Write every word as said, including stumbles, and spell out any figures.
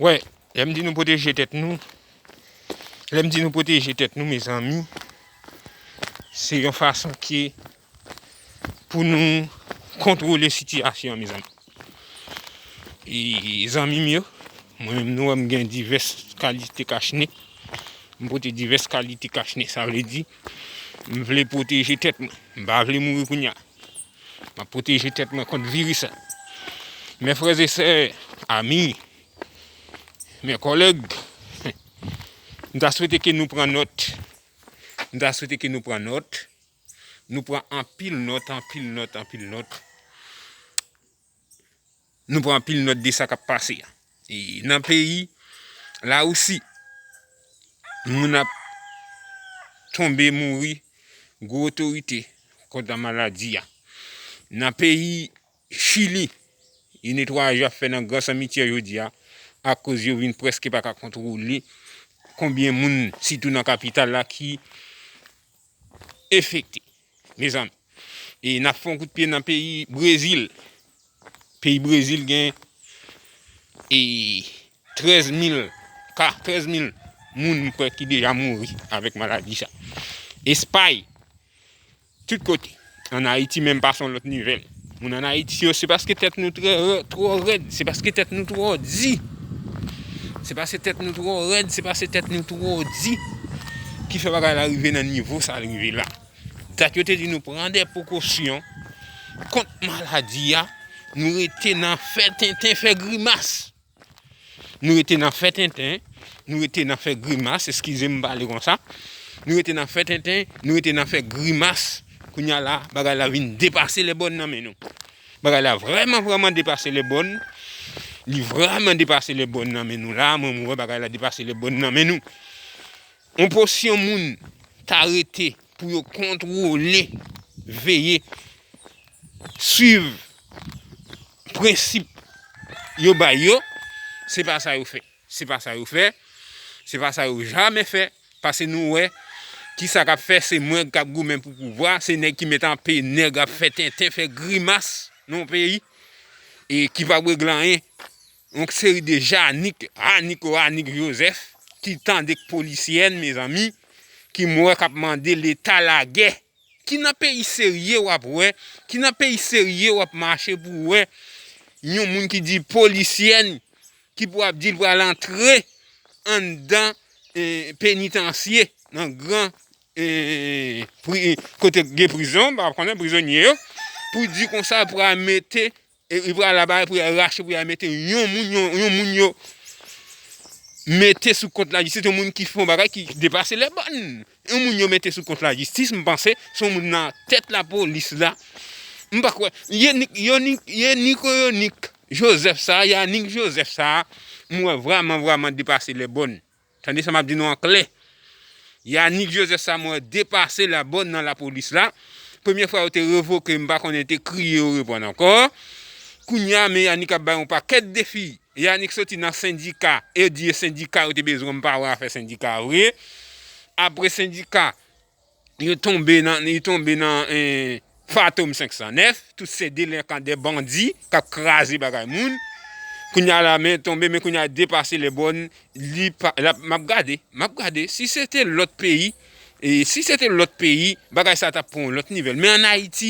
Wè, lè m di nou pwoteje tèt nou, lè m di nou pwoteje tèt nou, mezanmi, se yon fason ke pou nou kontwole sitiyasyon an, mezanmi. E zanmi m yo, mwen menm nou wè m gen divès kalite kachne. M pote divès kalite kachne, sa vle di, m vle pwoteje tèt mwen. M pa vle mouri kounye a. M ap pwoteje tèt mwen kont viris la. Mes frères et sœurs, amis, mes collègues, m ta swete ke nou pran nòt. M ta swete ke nou pran nòt. Nou pran anpil nòt, anpil nòt, anpil nòt. Nou pran anpil nòt de sa k ap pase a. E nan peyi Larisi, moun ap tonbe mouri, gwo otorite kont maladi a. Nan peyi Chili, e netwayaj y ap fè nan gran simityè jodi a, akoz yo vin prèske pa ka kontwole konbyen moun, sitou nan kapital la, ki enfekte, mezanmi. E n ap fè yon kout pye nan peyi Brezil. Peyi Brezil gen e trèz mil ka, trèz mil moun m kwè ki deja mouri avèk maladi sa. Espay, tout kote. Ann Ayiti menm pa se yon lòt nivèl. Moun ann Ayiti yo, se paske tèt nou trè, twò rèd, se paske tèt nou twò di. Se paske tèt nou twò rèd, se paske tèt nou twò di ki fè bagay la rive nan nivo sa l rive la. Dat yo te di nou pran de prekosyon kont maladi a, nou rete nan fè tenten, fè grimas. Nou rete nan fè tenten, nou rete nan fè grimas, eskize m pale konsa. Nou rete nan fè tenten, nou rete nan fè grimas. Kounye a la, bagay la vin depase lèbòn nan men nou. Bagay la vrèman, vrèman depase lèbòn. Li vrèman depase lèbòn nan men nou la. Mwen, mwen wè bagay la depase lèbòn nan men nou. Yon pòsyon moun ta rete pou yo kontwole, veye, swiv prensip yo bay yo, se pa sa yo fè. Se pa sa yo fè. Se pa sa yo jamè fè. Pase nou wè kisa k ap fè, se mwen k ap goumen pou pouvwa, se nèg ki met anpe nèg ap fè tenten, fè grimas nan yon peyi e ki p ap regle anyen. Yon seri de Janik, Anik o Anik Jozèf, ki tande k polisyèn, mezanmi, ki m wè k ap mande Leta lagè. Ki nan peyi serye w ap wè, ki nan peyi serye w ap mache pou wè yon moun ki di polisyèn, ki pou ap di l pral antre anndan eh, penitansye, nan gran eh, pri, kote gen prizon, pa konnen prizonye yo, pou di konsa pral mete, e, li pral la bagay pou y al rache, pou y al mete yon moun, yon, yon moun yo mete sou kont lajistis, yon moun ki fè yon bagay ki depase lèbòn. Yon moun yo mete sou kont lajistis, m panse se yon moun nan tèt lapolis la. M pa kwè. Yenik, Yonik, Yeniko Yonik Jozèf sa, Yanik Jozèf sa, m wè vrèman, vrèman depase lèbòn. Tande sa m ap di nou an klè. Yanik Jozèf sa, m wè depase lèbòn nan lapolis la. Premye fwa yo te revoke, m pa konnen te kriye yo repann ankò. Kounye a, men Yanik ap bay yon pakèt defi. Yanik soti nan sendika, e di e sendika yo te bezwen, m pa wè afè sendika vre. Apre sendika, yo tonbe nan, yo tonbe nan eh, Fantom senk san nèf, tout se delenkan, de bandi k ap kraze bagay moun. Kounye a la, men tonbe, men kounye a depase lèbòn, li pa, la, m ap gade, m ap gade. Si se te lòt peyi, e si se te lòt peyi, bagay sa t ap pran yon lòt nivèl. Men ann Ayiti,